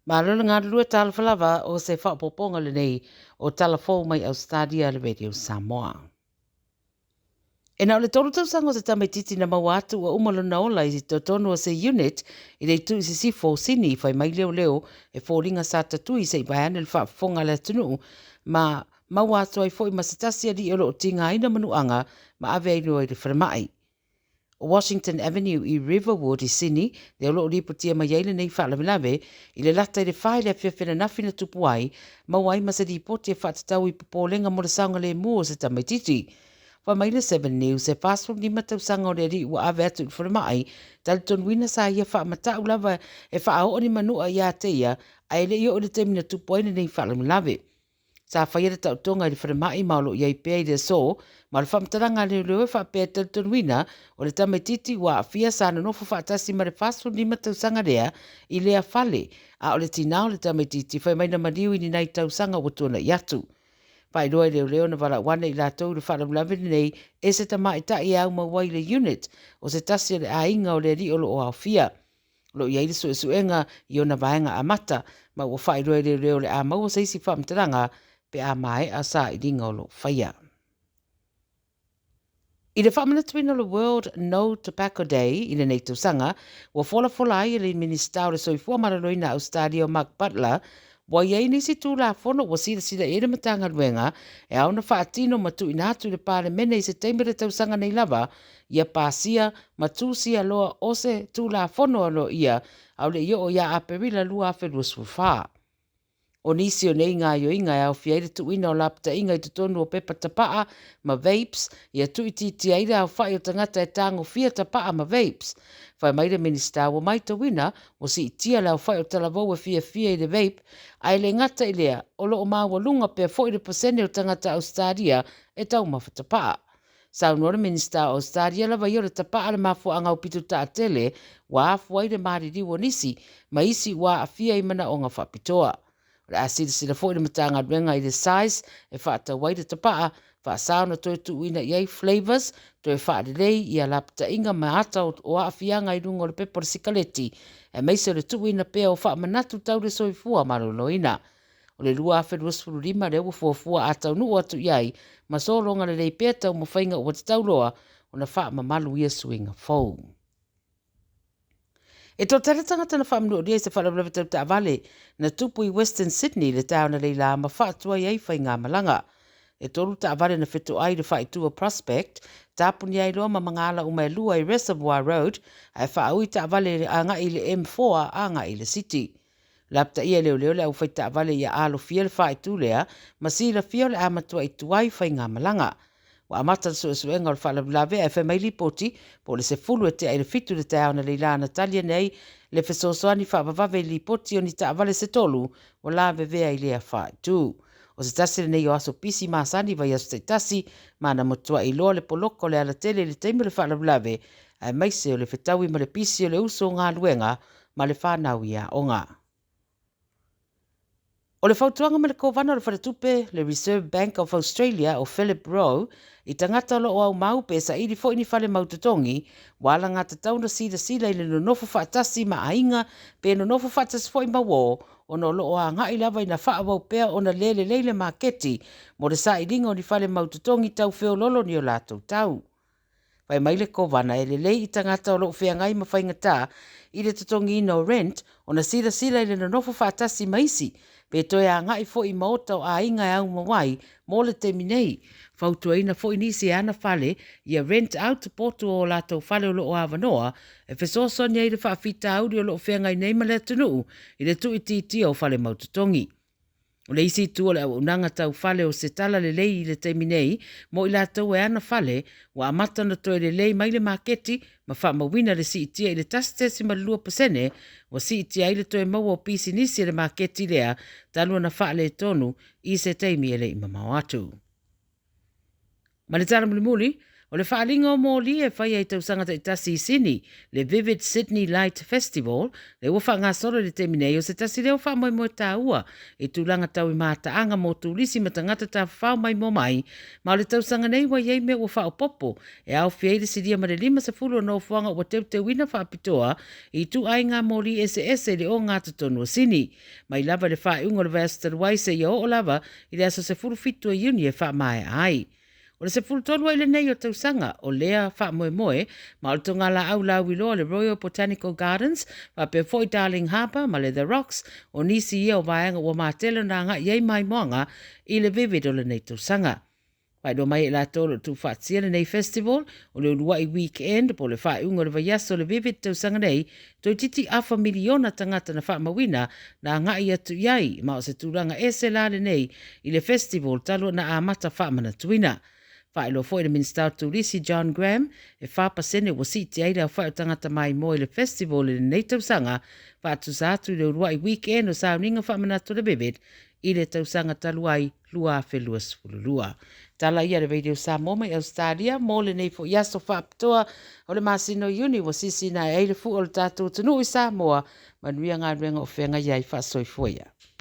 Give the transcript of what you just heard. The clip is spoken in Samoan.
Malo le galulue talofa lava o se faaopoopoga lenei o tala fou mai Ausetalia a le Radio Samoa. E na o le 3 tausaga o se tamaititi na maua atu ua uma lona ola i totonu o se unit i le itu i sisifo o Sini, fai mai leoleo e foliga sa tatui se i vaeane le faafofoga a le atunuu ma maua atu ai foi ma se tasi alii o lo o tigaina manuaga ma ave ai loa i le falemai. O Washington Avenue i Riverwood i Sydney, lea o lo o lipotia mai ai lenei faalavelave, i le lata i le 4 i le afiafi ananafi na tupu ai, maua ai ma se lipoti e faatatau i popolega mo le saogalemu o se tamaitiiti. Fai mai le Seven News, e 45 tausaga o le alii ua ave atu i le falemai, talitonuina sa ia faamatau lava e faaoo ni manua ia te ia, ae le i oo i le taimi na tupu ai lenei faalavelave. Sa faia le taotoga i le falemai ma o lo o i ai pea i le aso, ma o le faamatalaga a leoleo e faapea e talitonuina o le tamaitiiti ua aafia sa nonofo faatasi ma le 45 tausaga lea i lea fale, a o le tinā o le tamaitiiti fai mai na maliu i ni nai tausaga ua tuanai atu. Faailoa e leoleo na valaau ane i latou i le faalavelave lenei e se tamaitai e aumau ai i le unit o se tasi o le aiga o le alii o lo o aofia. O lo o i ai le suesuega i ona vaega amata, ma ua faailoa e leoleo o le a maua se isi faamatalaga pe a maea sailiga o lo o faia. I le faamanatuina o le World No Tobacco Day i lenei tausaga, ua folafola ai e le Minisita o le Soifua Maloloina Ausetalia o Mark Butler, ua i ai nisi Tulafono ua silasila i ai le Matagaluega e ao ona faatino ma tuuina atu i le Palemene i se taimi o le tausaga nei lava, ia pasia ma tusia loa o se Tulafono aloaia a o le i oo ia Aperila 2024. O nisi o nei gaoioiga e aofia ai le tuuina o lapataiga i totonu o pepa tapaa ma vapes, ia tuuitiitia ai le aofai o tagata e tagofia tapaa ma vapes. Fai mai le Minisita ua maitauina ua siitia le aofai o talavou e fiafia i le vape, ae le gata i lea, o lo o maualuga pea foi le pasene o tagata Ausetalia e taumafa tapaa. Saunoa le Minisita o Ausetalia lava ia o le tapaa le mafuaaga aupito taatele ua afua ai le maliliu o nisi ma isi ua aafia i manaoga faapitoa. O le a silasila foi le Matagaluega i le size e faatau ai le tapaa, faasa ona toe tuuina i ai flavours, toe faalelei ia lapataiga ma ata o aafiaga i luga o le pepa o le sikaleti, aemaise o le tuuina pea o faamanatu tau le soifua maloloina. O le 2025 lea ua fuafua a taunuu atu i ai ma sologa lelei pea taumafaiga ua tatau loa ona faamamalu ia suiga fou. E toatele tagata na faamanualia i se faalavelave tau taavale na tupu i Western Sydney le taeao nei lā ma faatuai ai faigamalaga. E 3 taavale na fetoai i le faaitu o Prospect, tapunia ai loa ma magaala uma e 2 i Reservoir Road, ae faaui taavale agai i le M4 agai i le City. Lapataia e leoleo le aufai taavale ia alofia le faaitu lea ma silafia o le a matuai tuai faigamalaga. Ua amata le suesuega o le faalavelave ae fai mai lipoti po o le 10 e tea i le 7 le taeao na leila na tali ane ai le fesoasoani faavavave i lipoti o ni taavale se 3 ua lavevea i lea faaitu. O se tasi lenei o aso pisi masani vaiaso taitasi ma na matuai iloa le poloka o le alatele i le taimi o le faalavelave aemaise o le fetaui ma le pisi o le uso o galuega ma le whanau i aoga. O le fautuaga ma le kovana o le faletupe, le Reserve Bank of Australia o Philip Rowe, i tagata o lo o aumau pe saili foi ni fale mautotogi, ua alagatatau na silasila i le nonofo faatasi ma aiga pe nonofo faatasi foi ma uō, ona o lo o agai lava ina faaauau pea ona le lelei le maketi mo le sailiga o ni fale mautotogi tau feololo ni o latou tau. Fai mai le kovana e lelei i tagata o lo o feagai ma faigata i le totogiina o rent ona silasila i le nonofo faatasi ma isi, pe toe agai foi i maota o aiga e aumau ai mo le taimi nei. Fautuaina foi nisi e ana fale ia rent out potu o latou fale o lo o avanoa e fesoasoani ai i le faafitauli o lo o feagai nei ma le atunuu i le tuuitiitia o fale mautotogi. O le isi itu o le auaunaga tau fale o se tala lelei i le taimi nei mo i latou e ana fale, ua amata ona toe lelei mai le maketi ma faamauina le siitia i le 1.2% ua siitia ai le toe maua o pisinisi e le maketi lea talu ona faaletonu i se taimi e le i mamao atu. Ma le tala mulimuli, O le faaaliga o moli e faia i tausaga taitasi i Sini, le Vivid Sydney Light Festival, lea ua faagasolo i le taimi nei, o se tasi lea o faamoemoe taua i tulaga tau i mataaga mo turisi ma tagata tafafao maimoa mai, ma o le tausaga nei ua i ai mea ua faaopoopo e aofia ai le silia ma le 50 o nofoaga ua teuteuina faapitoa i ituaiga moli eseese i le ogatotonu o Sini. Mai lava i le faaiuga o le vaiaso talu ai seia oo lava i le aso 17 o Iuni e faamaea ai. O le 13 ai lenei o tausaga o lea faamoemoe, ma o le togalaau lauiloa o le Royal Botanical Gardens, faapea foi Darling Harbour ma le The Rocks, o nisi ia o vaega ua matele ona agai i ai maimoaga i le Vivid o lenei tausaga. Faailoa mai e i latou o lo o tuufaatia lenei festival, o le uluai weekend po o le faaiuga o le vaiaso o le Vivid tausaga nei, toeitiiti afa miliona tagata na faamauina na agai atu i ai, ma o se tulaga ese la lenei i le festival talu ona amata faamanatuina. Faailoa foi e le Minisita o Turisi John Graham, e 4% ua siitia ai le aofai o tagata maimoa i le festival i lenei tausaga, faatusa atu i le uluai weekend o sauniga faamanatu o le Vivid i le tausaga talu ai 2022. Tala ia a le Radio Samoa mai Ausetalia mo lenei foi aso faapitoa o le masina o Iuni ua sisina ae ai le fua o le tatou atunuu i Samoa. Manuia galuega o feagai ai faasoifua ia.